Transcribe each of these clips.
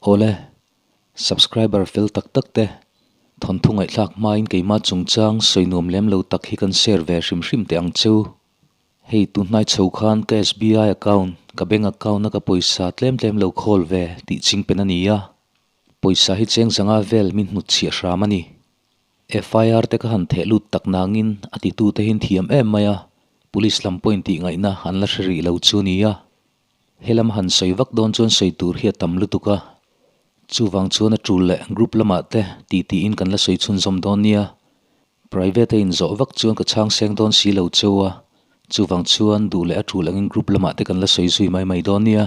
Awle, subscriber fel tak tak te, thawnthu ngaihthlak hmain keimah chungchang sawi nuam lem lo tak hi kan share ve hrim hrim teh ang cheu. Hei tunhnai chho khan ka SBI account, ka bank account a ka pawisa tlem tlem lo khawl ve tih chingpen a ni a. Pawisa hi cheng zanga vel min hnutchhiah hram a ni. FIR te ka han theh lut tak nangin a titute hi an thiam em mai a, police lam pawhin tih ngaihna an la hre rih lo chu nia. Helam han sawi vak dawn chuan sawi tur hi a tam lutuk a, chuvang chuan a tul leh group lamah te ti tiin kan la sawi chhunzawm dawn nia. Private a inzawh vak chuan ka chhang seng dawn si lo cheu a, chuvang chuan duh leh a tul angin group lamah te kan la sawi zui mai mai dawn nia.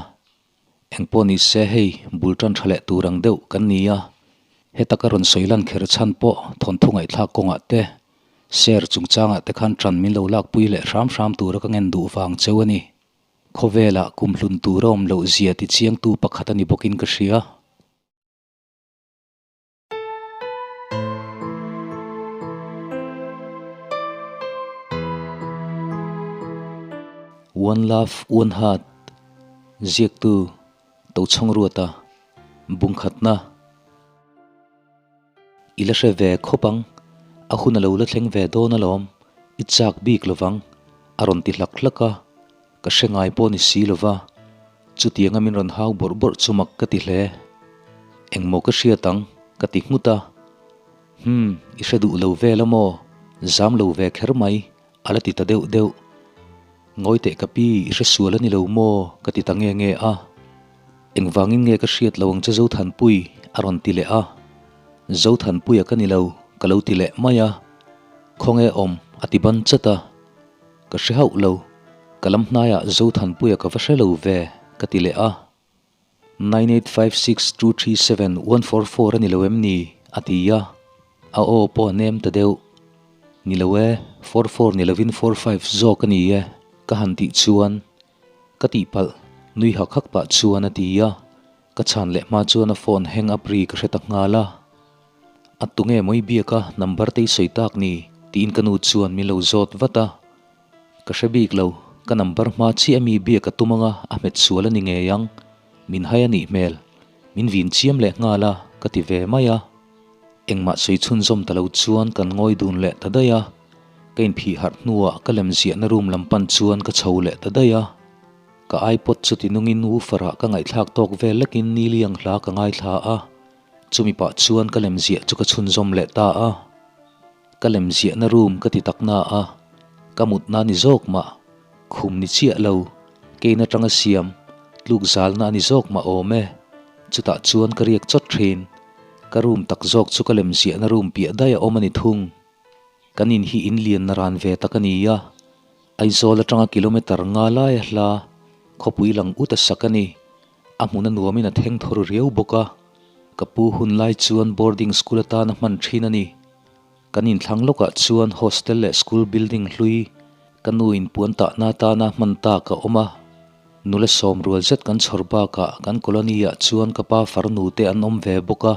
Engpawh ni se hei bul tan tha leh tur ang deuh kan ni a, heta ka rawn sawi lan kher chhan pawh thawnthu ngaihthlak kawngah te, share chungchangah te khan tan min lo lakpui leh hram hram tura ka ngen duh vang cheu a ni. Khawvelah kumhlun tur a awm loh zia ti chiangtu pakhat a ni bawkin ka hria. One Love One Heart ziaktu Tochhawng Ruata bungkhatna I la hre ve khawp ang, a hun a lo la thleng ve dawn alawm, i chak bik lovang a rawn ti hlak hlak a, ka hre ngai pawh ni si lova, chutianga min rawn hau bawrh bawrh chu mak ka ti hle. Engmaw ka hriat ang? ka ti nghut a. Hum, i hre duh lo vel a maw? Zam lo ve kher mai, a la ti ta deuh deuh. Ngawi teh ka pi, i hre sual a ni lo maw? ka ti ta nge nge a. Engvangin nge ka hriat lo ang che Zothanpui? a rawn ti leh a. Zothanpuia ka ni lo, ka lo ti leh mai a. Khawnge awm? a ti ban chat a. Ka hre hauh lo, ka lam hnaiah Zothanpuia ka va hre lo ve, ka ti leh a. 9856237144 a ni lo em ni? a ti a, a aw pawh a nem ta deuh. Ni lo e, 44 ni lovin 45 zawk a ni e, ka han tih chuan ka tihpalh nui hak hak pah chuan a ti a, ka chhan leh hma chuan a phone hang up ri ka hre ta nghal a. A tunge mawi biak a number te i sawi tak ni? tiin ka nu chuan min lo zawt vat a. Ka hre bik lo, ka number hma chiah mi biak a tum anga a hmet sual a ni ngei ang, min hai a nih hmel, min vin chiam leh nghal a ka ti ve mai a. Engmah sawi chhunzawm ta lo chuan kan ngawi dun leh ta daih a, ka inphih harh hnuah ka lem ziahna room lam pan chuan ka chho leh ta daih a. Ka ipod chu tinungin woofer ah ka ngaihthlak tawk vel lekin Niliang hla ka ngaithla a. Chumi pah chuan ka lem ziah chu ka chhunzawm leh ta a, ka lem ziahna room ka ti tak na a, ka mutna ni zawk mah, khum ni chiah lo, kein atanga siam, tluk zalna a ni zawk mah awm e, chutah chuan ka riak chawt thin, ka room tak zawk chu ka lem ziahna room piah daih a awm a ni thung. Kan in hi in lian na ran ve tak a ni a, Aizawl atanga kilometre nga lai a hla, khawpui lang ut a sak a ni. A hmun a nuamin a theng thawr riau bawk a, ka pu hun lai chuan boarding school atana hman thin a ni. Kan inthlang lawkah chuan hostel leh school building hlui ka nu in puan tahna atana hman tak a awm a. Nula sawm rual zet kan chhawr bakah kan colony ah chuan ka pa farnu te an awm ve bawk a.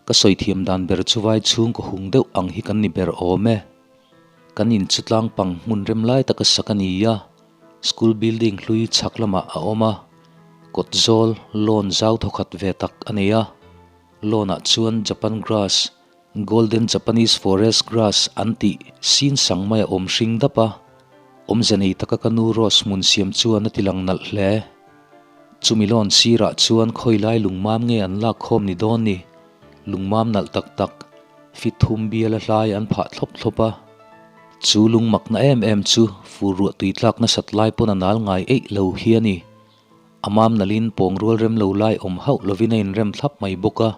Ka sawi thiam dan ber chu vai chhung ka hung deuh ang hi kan ni ber awm e. Kan in chu tlang pang hmun rem lai taka sak a ni a, school building hlui chhak lamah a awm a, kawt zawl lawn zau thawkhat ve tak a nei a, lawn ah chuan Japan grass, golden Japanese forest grass an tih sin sang mai a awm hring dap a, awmze nei taka ka nu Rose hmun siam chuan a ti lang nalh hle. Chumi lawn sirah chuan khawilai lungmam nge an lak khawm ni dawn ni? Lungmam nalh tak tak, fit thum biala hlai an phah thlawp thlawp a. Chu lungmakna em em chu fur ruah tui tlak nasat lai pawn a nal ngai eih lo hi a ni. A mam nalhin pawng rual rem lo lai awm hauh lovin a inrem thlap mai bawk a.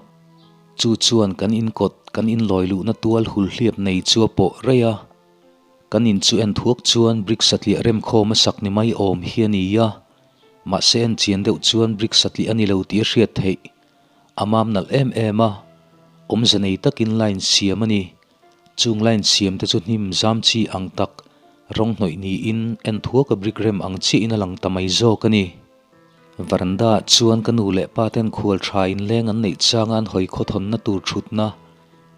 Chu chuan kan inkawt kan inlawi luhna tual hulhliap nei chu a pawh reih a. Kan in chu en thuak chuan brick satliah remkhawm a sak ni mai awm hi a ni a. Mahse en chian deuh chuan brick satliah a ni lo tih a hriat theih. A mam nalh em em a, awmze nei takin line siam a ni. Chung line siam te chu hnim zam chi ang tak, rawng hnawih niin en thuak a brick rem ang chiahin a lang ta mai zawk a ni. Veranda ah chuan ka nu leh pa ten khual tha inleng an neih changa an hawi khawthawnna tur thutna,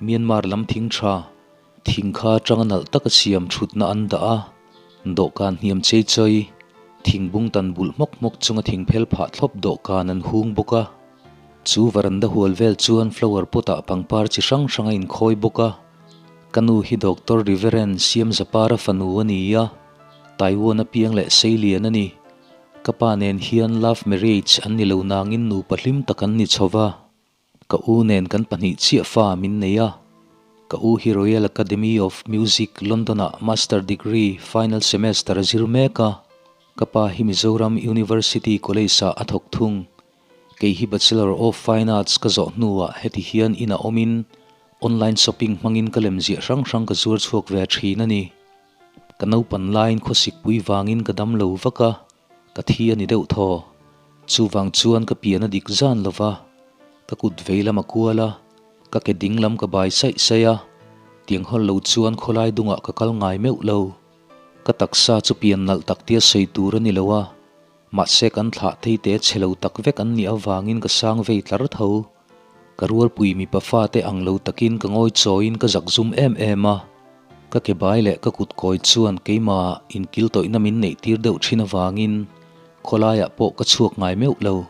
Myanmar lam thing tha, Thing kha atanga nalh taka siam thutna an dah a, dawhkan hniam chei chawi, thing bung tan bulh hmawk hmawk chunga thing phel phah thlawp dawhkan an hung bawk a. Chu varanda hual vel chuan flower pot ah pangpar chi hrang hrang a inkhawi bawk a. Ka nu hi Doctor Reverend Siamzapara fanu a ni a, Taiwan a piang leh seilian a ni. Ka pa nen hian love marriage an ni lo nangin nupa hlim tak an ni chho va. Ka u nen kan pahnih chiah fa min nei a. Ka u hi Royal Academy of Music, London-ah Master Degree final semester a zir mek a. Ka pa hi Mizoram University College-ah a thawk thung. Kei hi Bachelor of Fine Arts ka zawh hnuah heti hian inah awmin online shopping hmangin ka lemziah hrang hrang ka zuar chhuak ve thin a ni. Ka naupan laiin khawsikpui vangin ka dam lo vak a, ka thi a ni deuh thaw. Chuvang chuan ka pian a dik zan lo va, ka kut vei lam a kual a, ka ke ding lam ka bai saih saih a, tiang hawl lo chuan khawlai dungah ka kal ngai meuh lo. Ka taksa chu pian nalh tak tia sawi tur a ni lo a, mahse kan thlah thei te chhe lo tak vek an nih avangin ka sang vei tlar tho. Ka rualpui mipa fate ang lo takin ka ngawi chawiin ka zak zum em em a, ka ke bai leh ka kut kawi chuan keimah inkil tawihna min neih tir deuh thin avangin khawlaiah pawh ka chhuak ngai meuh lo.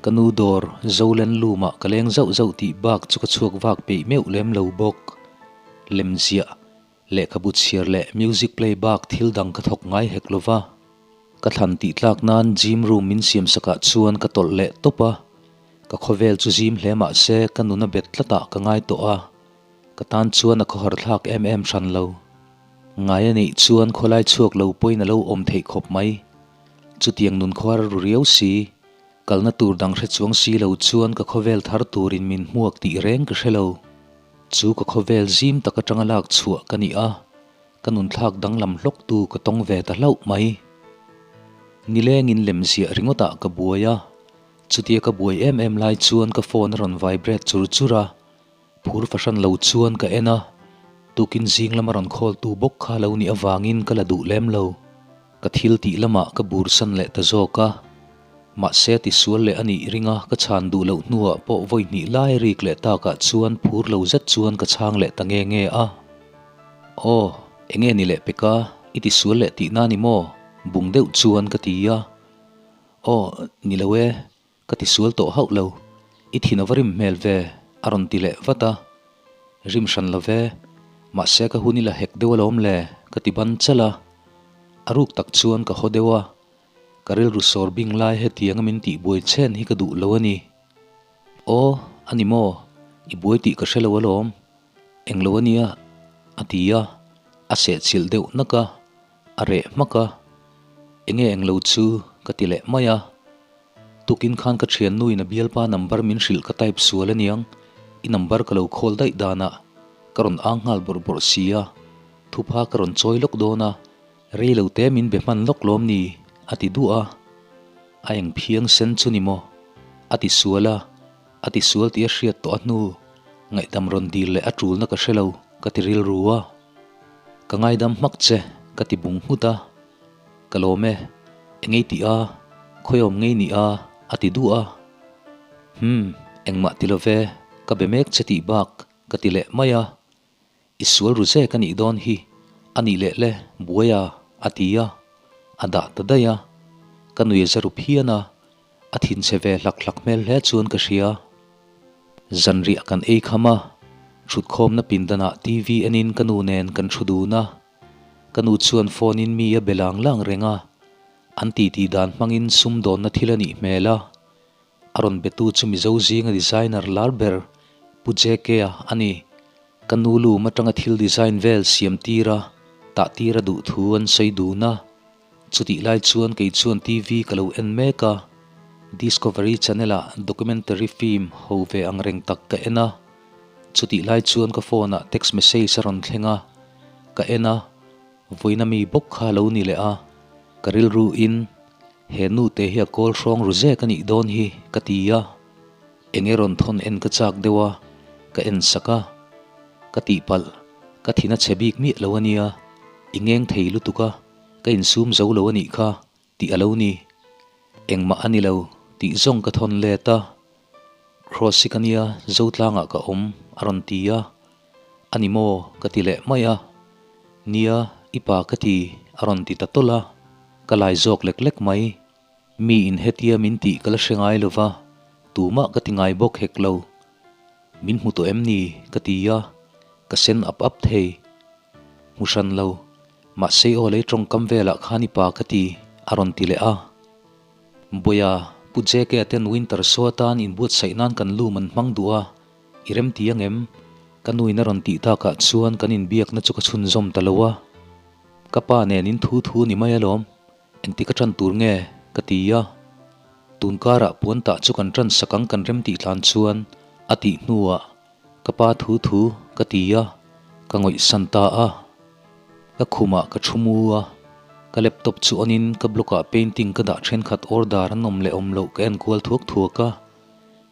Ka nu dawr Zolen lumah ka leng zauh zauh tih bak chu ka chhuak vak peih meuh lem lo bawk. Lemziah Lehkhabu chhiar leh music play bak thil dang ka thawk ngai hek lo va, ka thlan tih tlak nan gym room min siam sakah chuan ka tawlh leh tawp a, ka khawvel chu zim hle mah se ka nun a bet tlatah ka ngai tawh a, ka tan chuan a khawhar thlak em em hran lo. Ngai a nih chuan khawlai chhuak lo pawhin a lo awm theih khawp mai. Chutiang nun khuar a ru riau si, kalna tur dang hre chuang si lo chuan ka khawvel thar turin min hmuak tih reng ka hre lo. Chu ka khawvel zim tak atanga lak chhuah ka ni a, ka nunthlak danglam hlawktu ka tawng ve ta hlauh mai. Nilengin lemziah ringawtah ka buai a, chutia ka buai em em lai chuan ka phone a rawn vibrate chur chur a, phur fahran lo chuan ka en a, tukin zing lama rawn call tu bawk kha lo nih avangin ka la duh lem lo. Ka thil tih lamah ka bursan leh ta zawk a, mahse tisual leh a nih ringa ka chhan duh loh hnuah pawh vawi hnih lai rik leh takah chuan phur lo zet chuan ka chhang leh ta nge nge a. Aw, enge ni leh peka, i tisual leh tihna ni maw? Bung deuh chuan ka ti a. Aw, ni lo e, Ka tisual tawh hauh lo, i thin a va rim hmel ve, a rawn ti leh vat a. Rim hran lo ve, mahse ka hun i la hek deuh alawm le, ka ti ban chalh a. A ruk tak chuan ka haw deuh a, ka rilru sawr bing lai hetianga min tih buai chen hi ka duh lo a ni. Aw, a ni maw, i buai tih ka hre lo alawm, eng lo a nia, a ti a, a sehchilh deuh nak a, a reh hmak a. Enge eng lo chu, ka ti leh mai a. Tukin khan ka thiannuin a bialpa number min hrilh ka type sual aniang, i number ka lo call daih danah ka rawn ang nghal bawrh bawrh si a, thupha ka rawn chawi lawk dawn a, rei lo te min be hman lawk lawm ni? a ti duah a, a eng phiang sen chu ni maw? A ti sual a, a ti sual tih a hriat tawh a hnu, ngaihdam rawn dil leh a tulna ka hre lo ka ti rilru a, ka ngaidam hmak che ka ti bung nghut a. Ka lawm e, engei tih a, khawiawm ngei ni a, a ti duh a. Hum, engmah ti lo ve, ka be mek che tih bak ka ti leh mai a. I sual ru zek a nih dawn hi, a nih leh le, buai a, a ti a. A dah ta daih a. Ka nui a za ru phian a, a thinchhe ve hlak hlak hmel hle chuan ka hria. Zanriah kan ei kham a, thutkhawmna pindanah TV enin ka nu nen kan thu dun a. Ka nu chuan phone in mi a be lang lang reng a, an titi dan hmangin sumdawnna thil a nih hmel a. A rawn betu chu Mizo zinga designer lar ber Pu JK-a a ni. Ka nu lum atanga thil design vel siam tir a, tah tir a duh thu an sawi dun a. Chutih lai chuan kei chuan TV ka lo en mek a, Discovery Channel ah documentary film ho ve ang reng tak ka en a. Chutih lai chuan ka phone ah text message a rawn thleng a, ka en a, vawiina mi bawk kha a lo ni leh a, ka rilru in he nu te hi a kawl hrawng ru zek a nih dawn hi ka ti a, eng e rawn thawn en ka chak deuh a, ka en sak a, ka tihpalh, ka thin a chhe bik miah lo a nia, i ngeng thei lutuk a, ka insum zo lo a nih kha tih a lo ni, engmah a ni lo tih zawng ka thawn let a. Cross hi ka nia, Zotlangah ka awm, a rawn ti a. A ni maw? ka ti leh mai a. Nia, i pa ka ti, a rawn ti ta tawlh a. Ka lai zawk lek lek mai. Mi in hetia min tih ka la hre ngai lo va, Tumah ka ti ngai bawk hek lo. Min hmu tawh em ni? ka ti a, ka sen ap ap thei. Hmu hran lo. Mahse aw lei tawngkam velah khan i pa ka ti, a rawn ti leh a. Bawia, Pu JK a ten Winter Show atan inbuatsaih nan kan lum an hmang duh a, i remti ang em? Ka nuin a rawn tih takah chuan kan inbiakna chu ka chhunzawm ta lo a. Ka pa nen in thu thu ni mai alawm, engtik a tan tur nge? ka ti a. Tun karah puan tah chu kan tan sak ang kan remtih tlan chuan a tih hnuah ka pa thu thu ka ti a, ka ngawihsan ta a. Ka khumah ka thu mu a, ka laptop chu on in ka blog ah painting ka dah thenkhat order an awm leh awm loh ka en kual thuak thuak a.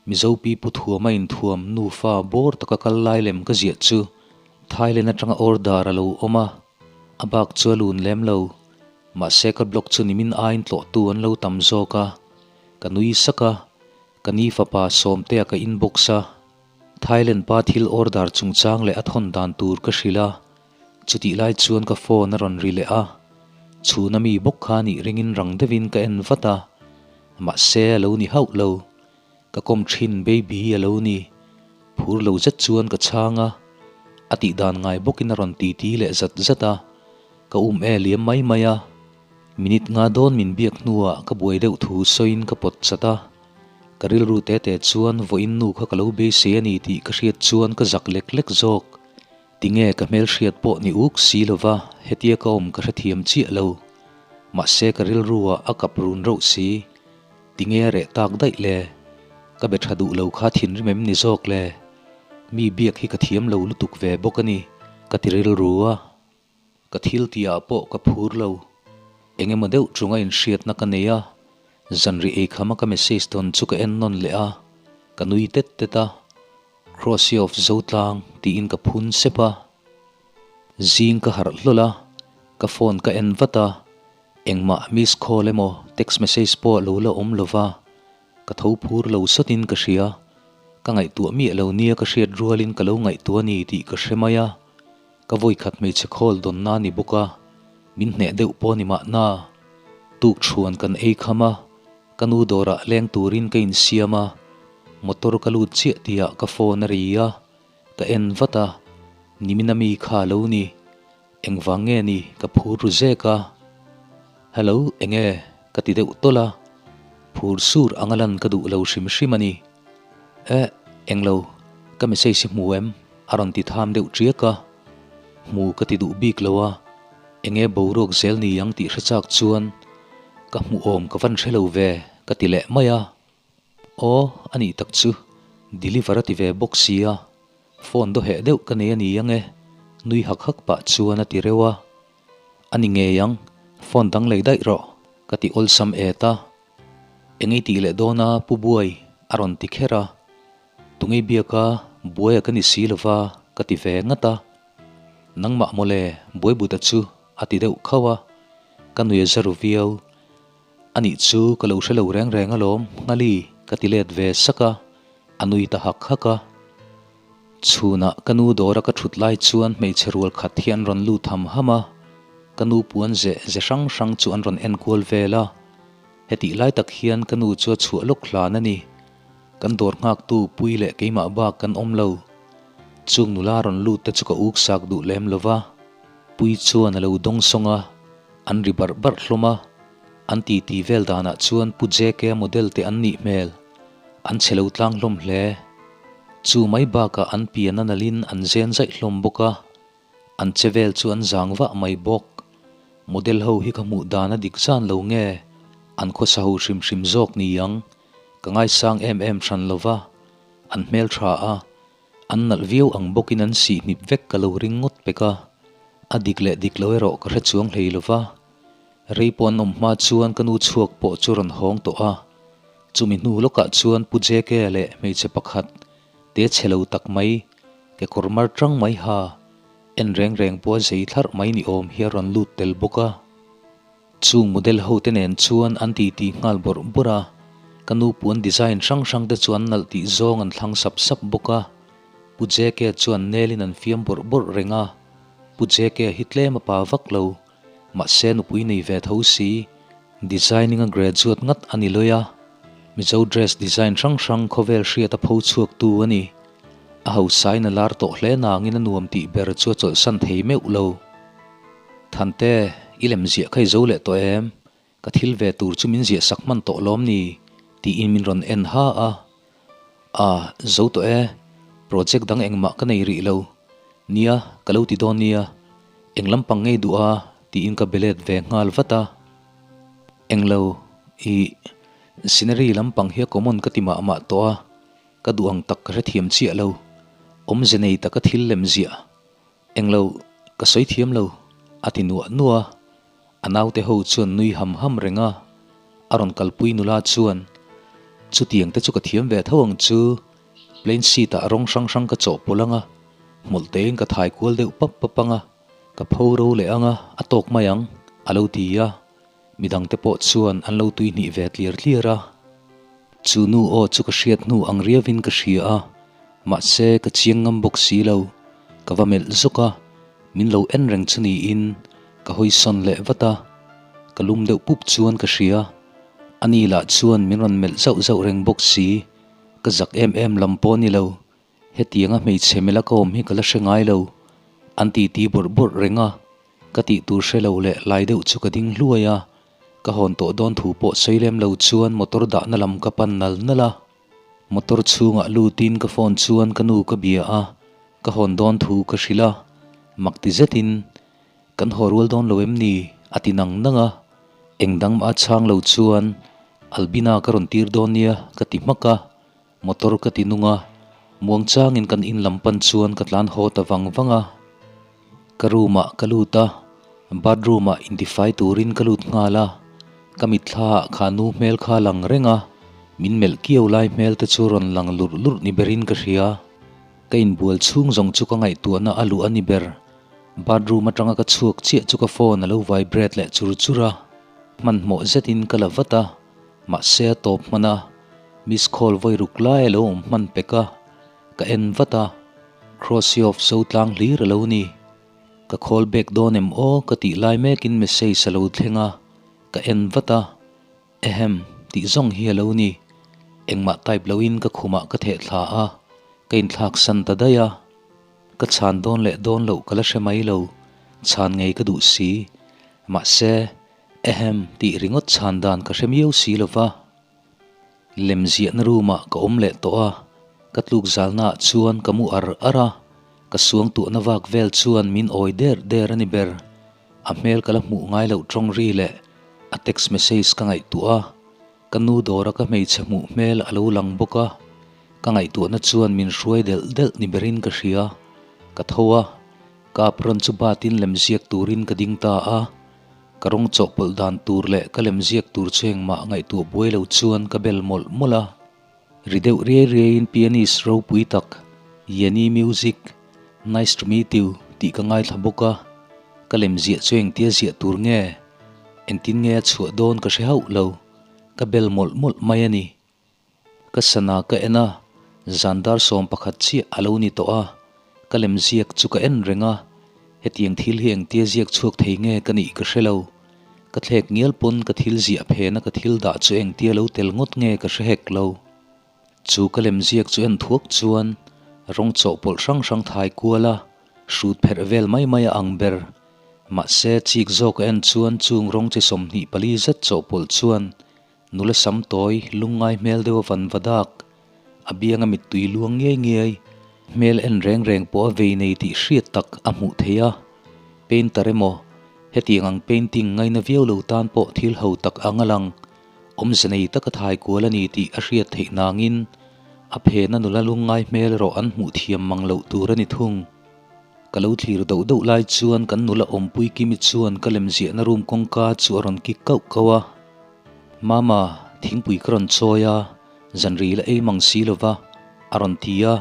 Mizo pipu thuam a inthuam nufa bawr taka kal lai lem ka ziah chu Thailand atanga order a lo awm a, a bak chu a lun lem lo. Mahse ka blog chu nimin aiin tlawhtu an lo tam zawk a, ka nui sak a, ka ni fapa Sawmtea ka inbox a, Thailand pa thil order chungchang leh a thawn dan tur ka hrilh a, chutih lai chuan ka phone a rawn ri leh a, chhuna mi bawk kha nih ringin rang deuhin ka en vat a, mahse a lo ni hauh lo, ka kawm thin baby a lo ni, phur lo zet chuan ka chhang a, a tih dan ngai bawkin a rawn titi leh zat zat a, ka um e liam mai mai a, minute nga dawn min biak hnuah ka buai deuh thu sawiin ka pawt chat a. Ka rilru te te chuan vawiin nu kha ka lo beisei a ni tih ka hriat chuan ka zak lek lek zawk. Tinge ka hmelhriat pawh ni uk si lova hetia ka awm ka hrethiam chiah lo. Mahse ka rilru ah a kap run reuh si. Tinge a reh tak daih le? Ka be tha duh lo kha thinrim em ni zawk le? Mi biak hi ka thiam lo lutuk ve bawk a ni, ka ti rilru a. Ka thil tihah pawh ka phur lo. Eng emaw deuh chunga inhriatna ka nei a, zanri eikhama ka message dawn chu ka en nawn leh a, ka nui tet tet a, Crossy of Zotlang tiin ka phun sep a. Zing ka harh hlawl a, ka phone ka en vat a, engmah miss call emaw text message pawh a lo la awm lo va, ka tho phur lo sawtin ka hria. Ka ngaihtuah miah lo nia ka hriat rualin ka lo ngaihtuah a ni tih ka hre mai a. Ka vawikhat hmeichhe khawl dawnna a ni bawk a, min hneh deuh pawh a ni mahna. Tuk chhuan kan ei kham a, ka nu dawrah leng turin ka insiam a, motor ka lut chiah tihah ka phone a ri a, ka en vat a, nimina mi kha a lo ni. Engvang nge ni ka phur ru zek a. Hello, enge? ka ti deuh tawlh a, phur sur anga lan ka duh lo hrim hrim a ni. Eh, englo, ka message hi hmu em? A rawn ti tham deuh ṭiak a. Hmu ka ti duh bik lo a, enge boruak zel ni ang tih hre chak chuan ka hmu awm ka van hre lo ve ka ti leh mai a. Aw, a nih tak chu, deliver a ti ve bawk sia, phone dawheh deuh ka nei a ni ang e, nui hak hak pah chuan a ti reuh a. A ni ngei ang, phone dang lei daih rawh, ka ti awlsam et a. Engei tih leh dawn a Pu Buai a rawn ti kher a, Tungei biak a buai a ka ni si lova ka ti ve ngat a, Nangmah mawle buai but a chu a ti deuh khauh a, ka nui a za ru viau. Anih chu ka lo hre lo reng reng alawm Nghali ka ti let ve sak a, a nui ta hak hak a. Chhunah ka nu dawra ka thut lai chuan hmeichhe rual khat hi an rawn lut ham ham a, ka nu puan ze ze hrang hrang chu an rawn en kual vel a. Hetih lai tak hian ka nu chu a chhuah lawk hlan a ni. Kan dawr nghaktu Pui leh keimah bak kan awm lo. Chung nula rawn lut te chu ka uk sak duh lem lo va. Pui chuan a lo dawng sawng a, an ri barh barh hlawm a. An titi vel danah chuan Pu JK model te an nih hmel. An chhe lo tlang hlawm hle. Chu mai bakah an pian a nalhin an zen zaih hlawm bawk a. An che vel chu an zang vah mai bawk. Model ho hi ka hmuh dan a dik zan lo nge? An khawsa ho hrim hrim zawk ni ang. Ka ngaisang em em hran lo va, an hmel tha a, an nalh viau ang bawkin an sih hnip vek ka lo ring ngawt pek a. A dik leh dik lo erawh ka hre chuang hlei lo va. Rei pawh an awm hma chuan ka nu chhuak pawh chu rawn hawng tawh a. Chumi hnu lawkah chuan Pu JK leh hmeichhe pakhat te chhe lo tak mai, kekawr mar tang mai ha, en reng reng pawh a zei thlarh mai ni awm hi a rawn lut tel bawk a. Chung model ho te nen chuan an titi nghal bawrh bawrh a, ka nu puan design hrang hrang te chu an nalh tih zawng an thlang sap sap bawk a. Pu JK chuan nelin an fiam bawrh bawrh reng a, Pu JK hi tlem a pa vak lo, mahse nupui nei ve tho si, designing a graduate ngat a ni lawi a. Mizo dress design hrang hrang khawvel hriat a pho chhuaktu a ni. A hausain a lar tawh hle nangin a nuam tih ber chu a chawlhsan thei meuh lo. Thante, i lem ziah kha i zo leh tawh em? Ka thil ve tur chu min ziah sak hman tawh lawm ni? tiin min rawn en ha a. A, zo tawh e, project dang engmah ka nei rih lo. Nia, ka lo ti dawn nia. Eng lampang ngei duh a? tiin ka be let ve nghal vat a. Englo, i scenery lampang hi a common ka ti mah mah tawh a, ka duh ang tak ka hrethiam chiah lo. Awmze nei taka thil lem ziah. Englo, ka sawi thiam lo, a ti nuah nuah a. A naute ho chuan nui ham ham reng a, a rawn kalpui nula chuan, Chutiang te chu ka thiam ve tho ang chu, plain sheet ah rawng hrang hrang ka chawhpawlh ang a, hmawlh tein ka thai kual deuh pap pap ang a, ka pho ro leh ang a, a tawk mai ang, a lo ti a. Midangte pawh chuan an lo tuihnih ve tliar tliar a. Chu nu aw chu ka hriat hnu ang riauin ka hria a, mahse ka chiang ngam bawk si lo. Ka va melh zawk a, min lo en reng chu niin ka hawi sawn leh vat a, ka lum deuh pup chuan ka hria. Ani lah chuan min rawn melh zauh zauh reng bawk si, ka zak em em lam pawh a ni lo. Hetianga hmeichhe melh a ka awm hi ka la hre ngai lo, an titi bawrh bawrh reng a. Ka tih tur hre lo leh lai deuh chu ka ding hluai a, ka hawn tawh dawn thu pawh sawi lem lo chuan motor dahna lam ka pan nal nal a. Motor chhungah lutin ka phone chuan ka nu ka bia a, ka hawn dawn thu ka hrilh a, mak ti zetin, Kan haw rual dawn lo em ni? a ti nang nang a. Eng dang mah a chhang lo chuan, Albina ka rawn tir dawn nia ka ti hmak a. Motor ka ti nung a, muangchangin kan in lam pan chuan ka tlan haw ta vang vang a. Ka room ah ka lut a, bathroom ah intifai turin ka lut nghal a, ka mitthla ah kha nu hmel kha lang reng a, min melh kiau lai hmel te chu rawn lang lurh lurh ni berin ka hria. Ka inbual chhung zawng chu ka ngaihtuahna a luh a ni ber. Bathroom atanga ka chhuak chiah chu ka phone a lo vibrate leh chur chur a, hmanhmawh zetin ka la vat a. Mahse a tawp hman a, miss call vawi ruk lai a lo awm hman pek a, ka en vat a, Crossy of Zotlang hlir a lo ni. Ka call back dawn em aw ka tih lai mekin message a lo thleng a, ka en vat a, ehem tih zawng hi a lo ni. Engmah type loin ka khumah ka theh thla a, ka inthlak san ta daih a. Ka chhan dawn leh dawn loh ka la hre mai lo, chhan ngei ka duh si. Mahse. Ehem, tih ringawt chhan dan ka hre miau si lo va. Lem ziahna room ah ka awm leh tawh a, ka tluk zalna ah chuan ka mu ar ar a, ka suangtuahna vak vel chuan min awi der der a ni ber. A hmel ka la hmuh ngai loh tawng ri leh a text message ka ngaihtuah a, ka nu dawra ka hmeichhe hmuh hmel a lo lang bawk a, ka ngaihtuahna chuan min hruai delh delh ni berin ka hria. Ka tho a, ka apron chu batin lem ziak turin ka ding ta a. Ka rawng chawhpawlh dan tur leh ka lem ziak tur chu engmah ngaihtuah buai lo chuan ka bel mawlh mawlh a. Ri deuh riai riaiin pianist ropui tak Yanni Music, Nice to meet you tih ka ngaithla bawk a. Ka lem ziah chu engtia ziah tur nge? Engtin nge a chhuah dawn ka hre hauh lo. Ka bel mawlh mawlh mai a ni. Ka sana ka en a, zan dar 11 chiah a lo ni tawh a, ka lem ziak chu ka en reng a, hetiang thil hi engtia ziak chhuak thei nge ka nih ka hre lo. Ka thlek ngial pawn ka thil ziah phena ka thil dah chu engtia lo tel ngawt nge ka hre hek lo. Chu ka lem ziak chu en thuak chuan rawng chawhpawlh hrang hrang thai kual a, hrut pherh vel mai mai a ang ber. Mahse chik zawk a en chuan chung rawng chi 24 zet chawhpawlh chuan Nula sam tawi, lungngai hmel deuh a van va dak. A bianga mittui luang ngiai ngiai, hmel en reng reng pawh a vei nei tih hriat tak a hmuh theih a. Painter emaw, hetiang ang painting ngaina viau lo tan pawh thil ho tak ang a lang. Awmze nei taka thai kual a ni tih a hriat theih nangin, a phena nula lungngai hmel erawh an hmuh thiam mang loh tur a ni thung. Ka lo thlir doh doh lai chuan kan nula awmpui Kimi chuan ka lemziahna room kawngka chu a rawn kik kauh kauh a. Mama, thingpui ka rawn chawi a, zanri la ei mang si lova, a rawn ti a.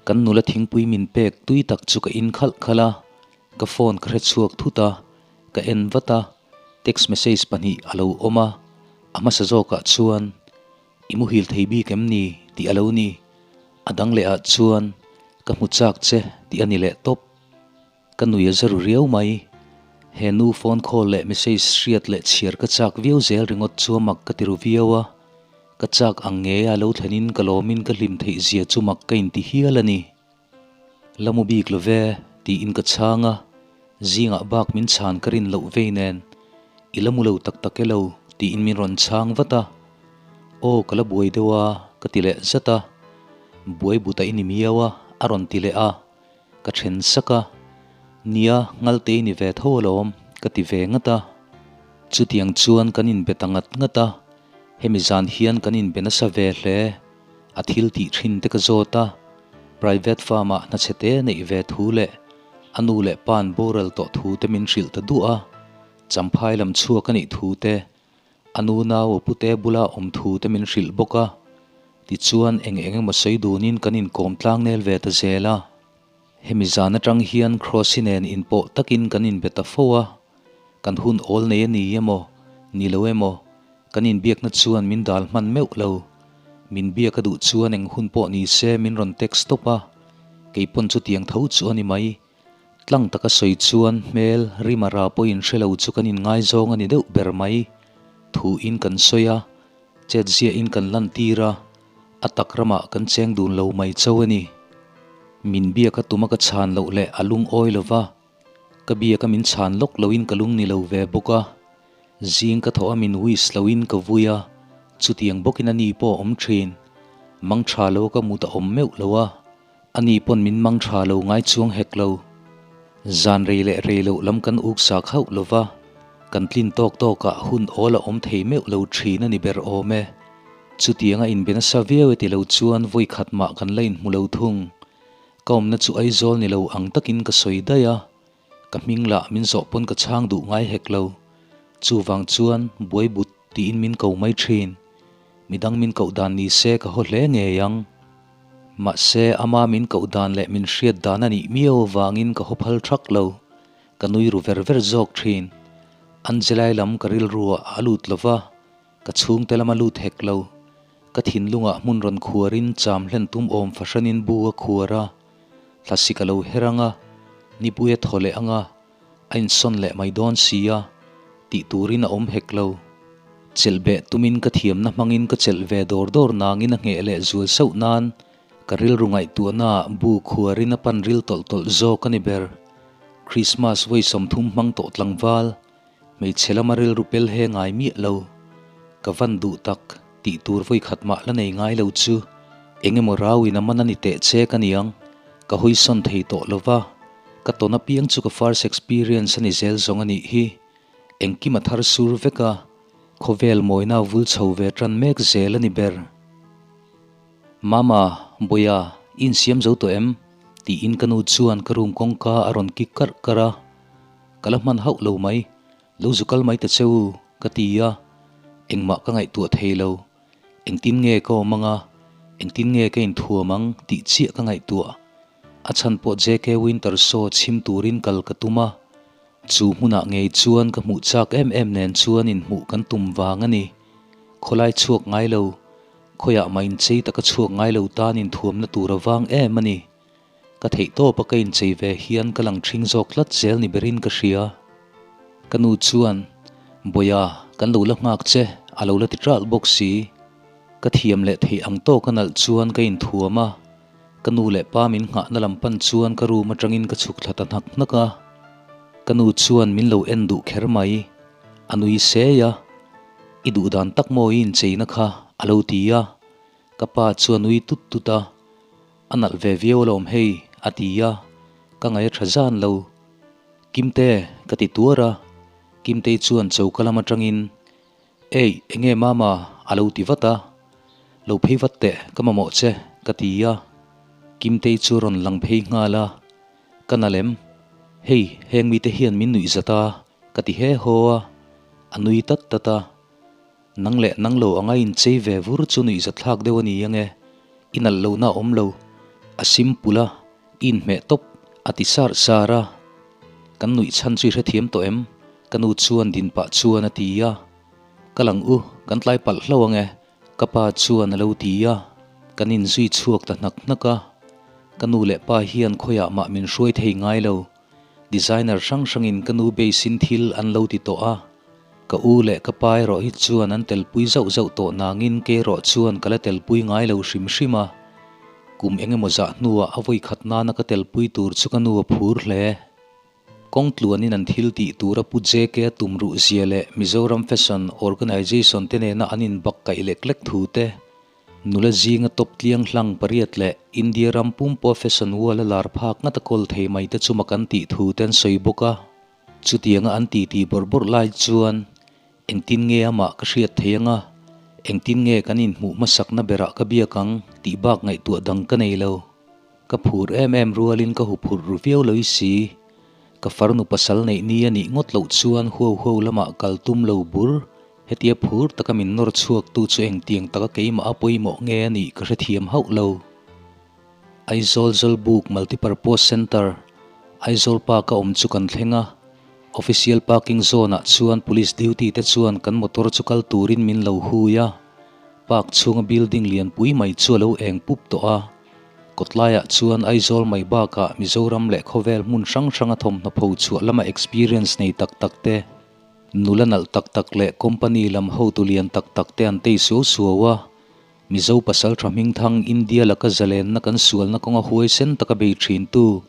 Kan nula thingpui min pek tui tak chu ka in khalh khalh a, ka phone ka hre chhuak thut a, ka en vat a, text message pahnih a lo awm a, a hmasa zawkah chuan, I muhil thei bik em ni? tih a lo ni. A dang leh ah chuan, Ka hmu chak che tih a ni leh tawp. Ka nui a za ru riau mai. He nu phone call leh message hriat leh chhiar ka chak viau zel ringawt chu a mak ka ti ru viau a. Ka chak ang nge a lo thlenin ka lawmin ka hlim theih zia chu mak ka inti hial a ni. La mu bik lo ve, tiin ka chhang a, zingah bak min chhan ka rin loh vei nen, I la mu lo tak tak e lo, tiin min rawn chhang vat a. Aw, ka la buai deuh a, ka ti leh zat a. Buai but a i ni miau a, a rawn ti leh a. Ka then sak a, Nia, ngalte i ni ve tho alawm, ka ti ve ngat a. Chutiang chuan kan inbe ta ngat ngat a, hemi zan hian kan inbe nasa ve hle. A thil tih thin te ka zawt a, private farm ah hna chhe te neih ve thu leh a nu leh pa'n boral tawh thu te min hrilh ta duah a, champhai lam chhuak a nih thu te, a nu nau a pute bula awm thu te min hrilh bawk a, tichuan eng eng emaw sawi dunin kan inkawm tlang nel ve ta zel a. Hemi zan atang hian Krossi nen inpawh takin kan inbe ta fo a, kan hun awl nei a ni emaw, ni lo emaw, kan inbiakna chuan min dal hman meuh lo. Min biak a duh chuan eng hun pawh ni se min rawn text tawp a, kei pawn chutiang tho chu a ni mai. Tlang taka sawi chuan hmel rima ra pawhin hre lo chu kan inngaizawng a ni deuh ber mai. Thuin kan sawi a, chetziahin kan lantir a, A tak ramah kan cheng dun lo mai chauh a ni. Min biak a tuma ka chhan loh leh a lungawi lo va, ka biak a min chhan lawk loin ka lung ni lo ve bawk a. Zing ka thawh a min wish loin ka vui a, chutiang bawkin a ni pawh a awm thin. Mang tha lo ka mut a awm meuh lo a, a ni pawn min mang tha lo ngai chuang hek lo. Zan rei leh rei loh lam kan uk sak hauh lo va, kan tlin tawk tawkah hun awl a awm thei meuh lo thin a ni ber awm e. Chutianga inbe nasa viau e ti lo chuan vawi khat mah kan la inhmu lo thung. Ka awmna chu Aizawl ni lo ang takin ka sawi daih a, ka hming lah min zawh pawn ka chhang duh ngai hek lo. Chuvang chuan buai but tiin min ko mai thin. Midang min koh dan ni se ka haw hle ngei ang. Mahse ama min koh dan leh min hriat dan a nih miau avangin ka haw phal thak lo. Ka nui ru ver ver zawk thin. Angelai lam ka rilru ah a lut lo va. Ka chhungte lama lut hek lo. Ka thinlungah hmun rawn khuarin cham hlen tum awm fahranin bu a khuar a, thlasik a lo her ang a, nipui a thaw leh ang a, a insawn leh mai dawn si a, tih turin a awm hek lo. Chelh beh tumin ka thiamna hmangin ka chelh ve dawr dawr nangin a ngheh leh zual sauh nan ka rilru ngaihtuahnaah bu khuarin a pan ril tawlh tawlh zawk a ni ber. Krismas vawi 30 hmang tawh tlangval. Hmeichhe lama rilru pel he ngai miah lo. Ka van duh tak, tih tur vawi khat mah la nei ngai lo chu eng emaw rau in a man a ni teh che ka niang. Ka hawi sawn thei tawh lo va, ka tawn apiang chu ka first experience a ni zel zawng a nih hi. Engkim a thar sur vek a, khawvel mawina vul chho ve tan mek zel a ni ber. Mama, Bawia, i insiam zo tawh em? tiin ka nu chuan ka room kawngka a rawn kik karh karh a. Ka la hman hauh lo mai, lo zu kal mai ta che u, ka ti a, engmah ka ngaihtuah thei lo. Engtin nge ka awm anga, engtin nge ka inthuam ang tih chiah ka ngaihtuah. A chhan pawh JK Winter Show chhim turin kal ka tum a, chu hmunah ngei chuan ka hmuh chak em em nen chuan inhmuh kan tum vang a ni. Khawlai chhuak ngai lo, khawiah mah inchei taka chhuak ngai lo tan inthuamna tur a vang em a ni. Ka theih tawp a ka inchei ve hian ka lang ṭhing zawk tlat zel ni berin ka hria. Ka nu chuan, Bawia, kan lo la nghak che, a lo la ti ṭalh bawk si. Ka thiam leh theih ang tawk a nalh chuan ka inthuam a, ka nu leh pa min nghahna lam pan chuan ka room aṭangin ka chhuk thla ta hnak hnak a. Ka nu chuan min lo en duh kher mai. A nui sei a, I duh dan tak maw i incheina kha, a lo ti a. Ka pa chu a nui tut tut a. A nalh ve viau alawm hei, a ti a, ka ngaih a tha zan lo. Kimte, ka ti tuar a, Kimtei chuan choka lam atangin, Ei, enge mama, a lo ti vat a. Lo phei vat teh, ka mamawh che, ka ti a. Kimtei chu rawn lang phei nghal a, Ka nalh em? Hei, heng mite hian min nuih zat a, ka ti he haw a, a nui tat tat a. Nang leh nang lo anga inchei ve vur chu nuihzathlak deuh a ni ange, i nalh lohna a awm lo, a simple a, i inhmeh tawp, a ti sar sar a. Kan nuih chhan chu i hrethiam tawh em? Ka nu chuan din pah chuan a ti a. Ka lang u, kan tlai palh hlo ange, ka pa chuan a lo ti a. Kan inzui chhuak ta hnak hnak a. Ka nu leh pa hian khawiah mah min hruai thei ngai lo, designer hrang hrangin ka nu base in thil an lo ti tawh a. Ka u leh ka pa erawh hi chuan an telpui zauh zauh tawh nangin kei erawh chuan ka la telpui ngai lo hrim hrim a. Kum eng emaw zah hnuah a vawi khat nana ka telpui tur chu ka nu a phur hle. Kawng tluanin an thil tih tura Pu JK a tum ruh zia leh Mizoram Fashion Organisation te nena an inbak kaih lek lek thu te, nula zinga top tliang hlang pariat leh India ram pumpuaa fashion wall a lar phak ngat a kawl thei mai te chu mak an tih thu te an sawi bawk a. Chutianga an titi bawrh bawrh lai chuan engtin nge amah ka hriat thei anga, engtin nge kan inhmuh hmasakna berah ka biak ang tih bak ngaihtuah dang ka nei lo. Ka phur em em rualin ka huphurh ru viau lo i si. Ka farnu pasal neih ni a nih ngawt loh chuan huau huau lamah kal tum lo bur. Hetia phur taka min nawr chhuaktu chu engtiang taka keimah a pawimawh nge a nih ka hrethiam hauh lo. Aizawl Zawlbuk Multipurpose Centre, Aizawl Park a awm chu kan thleng a, Official Parking Zone ah chuan Police duty te chuan kan motor chu kal turin min lo hui a, Park chhunga building lianpui mai chu a lo eng pup tawh a, kawtlaiah chuan Aizawl mai bakah Mizoram leh khawvel hmun hrang hranga thawmhnaw pho chhuah lama experience nei tak tak te, nula nalh tak tak leh company lam hotu lian tak tak te an tei suau suau a. Mizo pasal tha hmingthang India laka zalenna kan sualna kawnga huaisen taka bei thintu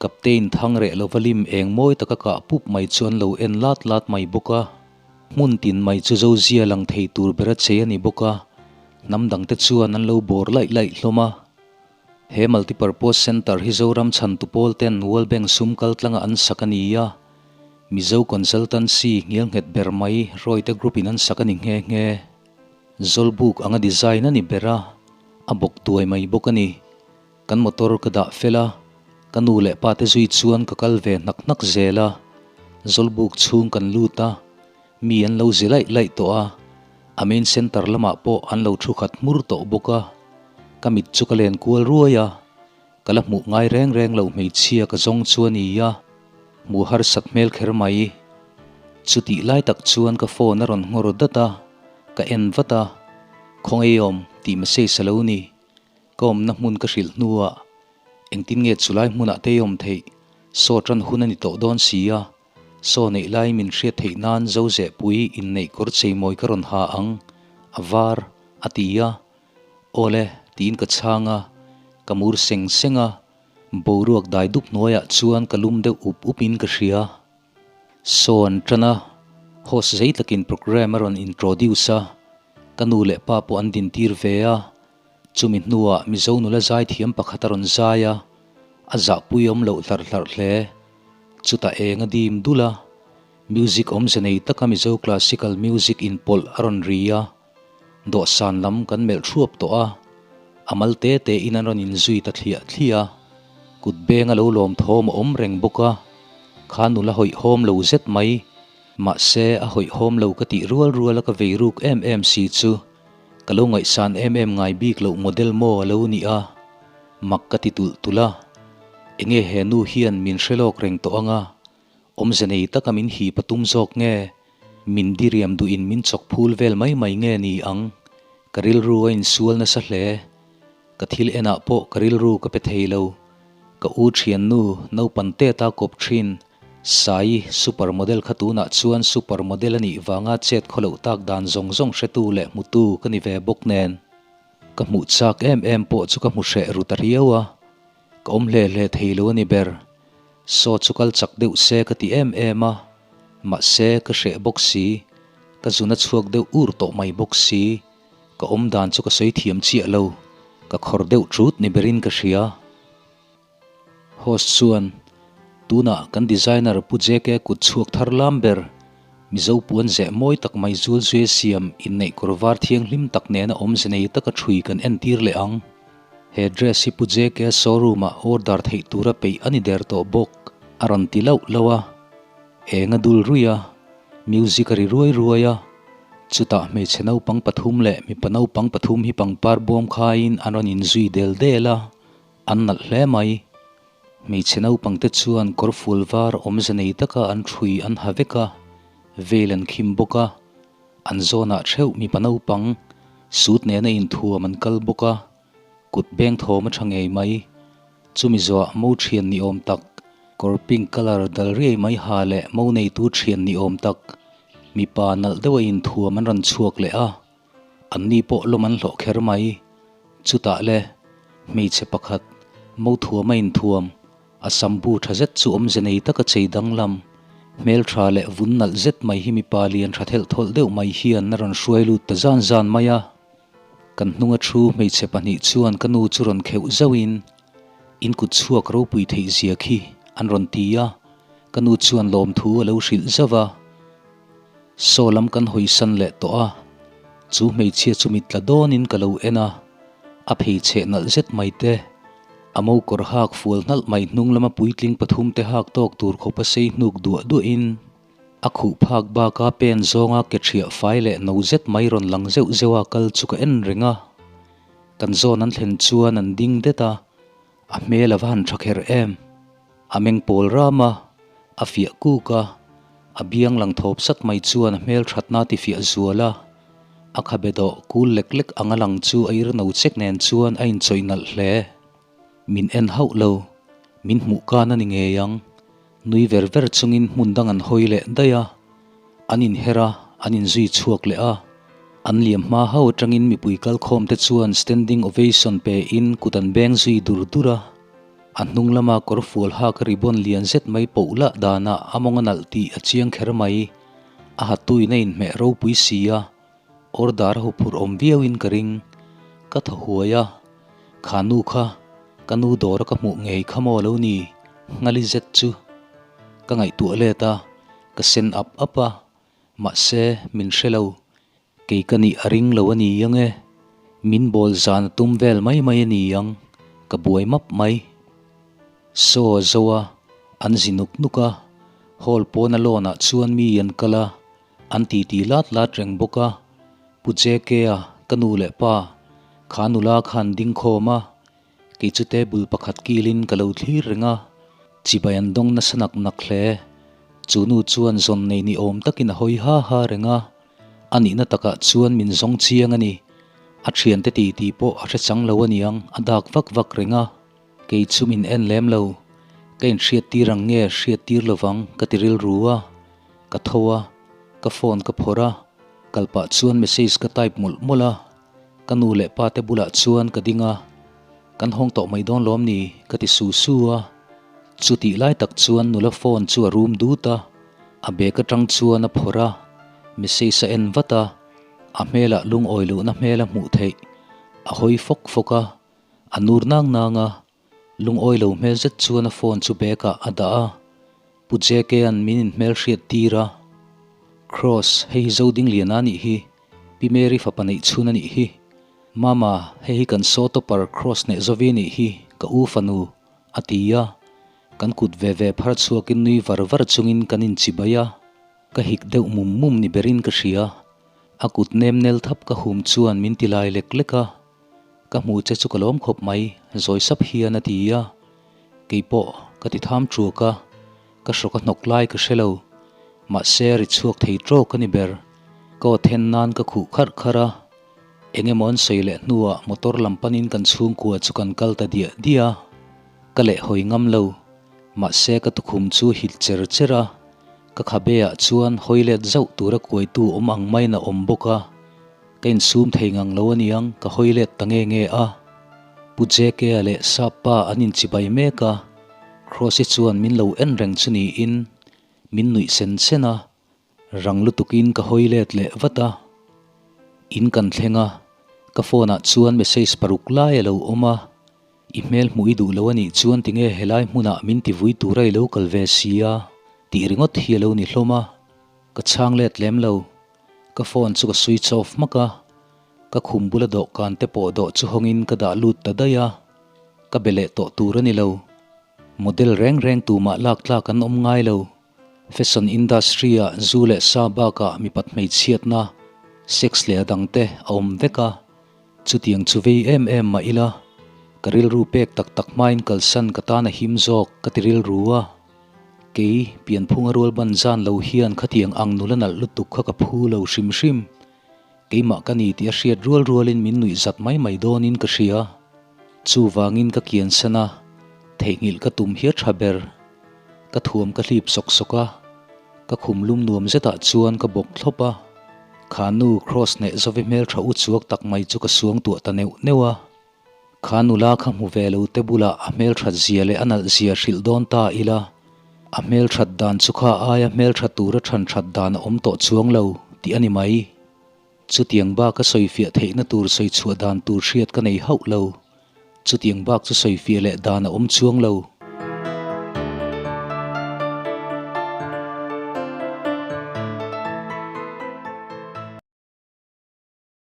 Captain Thangreh lova lim eng mawi taka kah pup mai chu an lo en lat lat mai bawk a. Hmun tin mai chu Zozia lang thei tur bera chei a ni bawk a, hnam dangte chuan an lo bawr laih laih hlawm a. He Multipurpose Centre hi Zoram chhantu pawl ten World Bank sum kal tlanga an sak a ni a, Mizo Consultancy ngialnghet ber mai Royte Group in an sak a ni nghe nghe. Zawlbuk anga design a ni ber a, a bawk tuai mai bawk a ni. Kan motor ka dah fel a, ka nu leh pa te zui chuan ka kal ve hnak hnak zel a. Zawlbuk chhung kan lut a, mi an lo zi laih laih tawh a, a main centre lamah pawh an lo thu khat hmur tawh bawk a. Ka mit chu ka len kual ruai a, ka la hmuh ngai reng reng loh hmeichhia ka zawng chu a ni a, hmuh harsat hmel kher mai. Chutih lai tak chuan ka phone a rawn nghawr dat a. Ka en vat a, Khawngaih awm tih message a lo ni. Ka awmna hmun ka hrilh hnuah engtin nge chulai hmunah te i awm theih? Saw tan hun a ni tawh dawn si a, saw neih lai min hriat theih nan Zozehpui inneih kawr cheimawi ka rawn ha ang, a var, a ti a. Awle, tiin ka chhang a, ka mur seng seng a, boruak dai dup hnuaiah chuan ka lum deuh up upin ka hria. Saw an tan a, host zei takin programme a rawn introduce a, ka nu leh pa pawh an dintir ve a, chumi hnuah Mizo nula zaithiam pakhat a rawn zai a, a zahpui awm loh hlarh hlarh hle. Chutah eng a dim dul a, music awmze nei taka Mizo classical music inpawlh a rawn ri a, Dawhsan lam kan melh thuap tawh a, a mal te te in an rawn inzui ta thliah thliah a, kut beng a lo lawm thawm a awm reng bawk a, kha nula hawihhawm lo zet mai, mahse a hawihhawm lo ka tih rual rual a ka vei ruk em em si chu ka lo ngaihsan em em ngai bik loh model maw a lo ni a, mak ka ti tulh tulh a, enge he nu hian min hre lawk reng tawh ang a, Awmze nei taka min hip a tum zawk nge? Min diriam duhin min chawk phul vel mai mai nge ni ang? Ka rilru a insual nasa hle. Ka thil enah pawh ka rilru ka pe thei lo. Ka u thiannu, naupan teta kawp thin, Sai, super model kha tunah chuan super model a nih vanga chet khaw loh tak dan zawng zawng hretu leh hmutu ka ni ve bawk nen. Ka hmuh chak em em pawh chu ka hmu hreh ru ta riau a. Ka awm hle hle thei lo a ni ber. Saw chu kal chak deuh se ka ti em em a, mahse ka hreh bawk si, ka zun a chhuak deuh ur tawh mai bawk si, ka awm dan chu ka sawi thiam chiah lo, ka khawr deuh thut ni berin ka hria. Host chuan, Tunah kan designer Pu JK kut chhuak thar lam ber, Mizo puan zeh mawi tak mai zul zui a siam inneih kawr var thianghlim tak nena awmze nei taka thui kan entir leh ang. He dress hi Pu JK showroom ah order theih tura peih a ni der tawh bawk, a rawn ti lauh lauh a. Eng a dul ruih a, music a ri ruai ruai a. Chutah hmeichhe naupang pathum leh mipa naupang pathum hi pangpar bawm khaiin an rawn inzui del del a, an nalh hle mai. Hmeichhe naupang te chuan kawr ful var awmze nei taka an ṭhui an ha vek a, veil an khim bawk a. An zawnah theuh mipa naupang suit nena inthuam an kal bawk a, kut beng thawm a tha ngei mai. Chumi zawh mo thian ni awm tak, kawr pink colour dal riai mai ha leh mo neitu thian ni awm tak, Mipa nalh deuh a inthuam an rawn chhuak leh a, anni pawh lawm an hlawh kher mai. Chutah le, hmeichhe pakhat, mothuam a inthuam, a sambu tha zet chu awmze nei taka chei danglam, hmeltha leh vun nalh zet mai hi mipa lian tha thelh thawlh deuh mai hian a rawn hruai lut ta zan zan mai a. Kan hnunga thu hmeichhe pahnih chuan ka nu chu rawn kheuh zauhin, In kut chhuak ropui theih zia khi an rawn ti a, ka nu chuan lawmthu a lo hrilh zauh a. Saw lam kan hawisan leh tawh a, chu hmeichhia chu mit tla dawnin ka lo en a, a pheichheh nalh zet mai te, a mo kawr hak fual hnalh mai hnung lama puitling pathum te hak tawk tur khawp a sei hnuk duah duahin a khuh phak baka pen zawnga ke thiah fai leh no zet mai rawn lang zeuh zeuh a kal chu ka en reng a. Kan zawn an thlen chuan an ding det a, a hmel a va han tha kher em. A meng pawl ram a, a fiah kuk a, a biang lang thawp sat mai chuan a hmel thatna ti fiah zual a, a khabe dawh kul lek lek anga lang chu a ir no chek nen chuan a inchawih nalh hle. Min en hauh lo, min hmuh kan a ni ngei ang. Nui ver ver chungin hmun dang an hawi leh daih a, an inher a, an inzui chhuak leh a. An liam hma ho atangin mipui kalkhawm te chuan standing ovation pe in kut an beng zui dur dur a. A hnung lama kawr fual hak ribbon lian zet mai poh lah danah a mawng a nalh tih a chiang kher mai. A hatuin a inhmeh ropui si a, order a huphurh awm viauin ka ring. Ka thaw huai a, Kha nu kha ka nu dawra ka hmuh ngei kha maw lo ni? Nghali zet chu ka ngaihtuah let a, ka sen ap ap a, mahse min hre lo. Kei ka nih a ring lo a ni ang e, min bawl zan a tum vel mai mai a ni ang, ka buai map mai. Saw a zo a, an zi nuk nuk a, hall pawna lawn ah chuan mi an kal a, An titi lat lat reng bawk a, Pu JK-a, ka nu leh pa, kha nula khan ding khawm a, kei chu table pakhat kilin ka lo thlir reng a, chibai an dawng nasa nak nak hle. Chu nu chuan zawn nei ni awm takin a hawi ha ha reng a, a nihna takah chuan min zawng chiang a ni. A thiante titi pawh a hre chang lo aniang, a dak vak vak reng a. Kei chu min en lem lo, ka inhriattir ang nge hriattir lovang ka ti rilru a, ka tho a, ka phone ka phawrh a, kal pah chuan message ka type mawlh mawlh a, ka nu leh pa te bulah chuan ka ding a, kan hawng tawh mai dawn lawm ni ka ti su su a, chutih lai tak chuan nula phone chu a rum dut a, a bag atang chuan a phawrh a, message a en vat a, a hmelah lungawi lohna hmel a hmuh theih, a hawi fawk fawk a. A nur nang nang a, lungawi lo hmel zet chuan a phone chu bag ah a dah a, Pu JK-a'n min inhmel hriat tir a, Kross, hei hi Zodingliana a nih hi, Pi Mary fapa neih chhun a nih hi, Mama, hei hi kan saw topper Kross hneh zovi a nih hi, ka u fanu, a ti a, kan kut ve ve phar chhuakin nui var var chungin kan inchibai a, ka hik deuh mum mum ni berin ka hria, a kut nem nel thap ka hum chuan min ti lai lek lek a. Ka hmuh che chu ka lawm khawp mai, zawi sap hian a ti a. Kei pawh ka ti tham ṭuak a, ka hrawk a hnawk lai ka hre lo. Mahse ri chhuak thei ṭawk a ni ber. Ka aw then nan ka khuh kharh kharh a. Eng emaw an sawi leh hnuah motor lam panin kan chhungkua chu kan kal ta diah diah a. Ka lehhawi ngam lo. Mahse ka tukhum chu hit cher cher a. Ka khabe ah chuan hawi let zauh tura kuaitu awm ang maiin a awm bawk a. Ka insum thei ngang lo aniang ka hawi let ta nge nge a. Pu JK-a leh Sap pa an inchibai mek a, Kross-i chuan min lo en reng chu niin min nuih sen sen a, rang lutukin ka hawi let leh vat a. In kan thleng a, ka phone ah chuan message paruk lai a lo awm a, I hmel hmuh i duh lo anih chuan tinge helai hmunah min ti vui tura i lo kal ve si a tih ringawt hi a lo ni hlawm a, ka chhang let lem lo. Ka phone chu ka switch off hmak a, ka khum bula dawhkan te pawh dawh chu hawngin ka dah lut ta daih a, ka be leh tawh tur a ni lo. Model reng reng tumah lak tlak an awm ngai lo. Fashion industry ah zu leh sa bakah mipat hmeichhiatna, sex leh a dang te a awm vek a, chutiang chu vei em em mah ila, ka rilru pek tak tak hmain kalsan ka tan a him zawk ka ti rilru a. Kei, pianphunga rual ban zan lo hian khatiang ang nula nalh lutuk kha ka phu lo hrim hrim. Keimah ka ni tih a hriat rual rualin min nuih zat mai mai dawnin ka hria. Chuvangin ka kiansan a, theihnghilh ka tum hi a tha ber. Ka thuam ka hlip sawk sawk a. Ka khum lum nuam zetah chuan ka bawk thlawp a, kha nu Kross hneh zovi hmeltha u chuak tak mai chu ka suang tuah ta neuh neuh a. Kha nula kha hmu ve lo te bulah a hmelthat zia leh a nalh zia hrilh dawn ta ila, a hmelthat dan chu kha aia hmeltha tura than that dan a awm tawh chuang lo tih a ni mai. Chutiang bak a sawifiah theihna tur sawi chhuah dan tur hriat ka nei hauh lo. Chutiang bak chu sawifiah leh dan a awm chuang lo.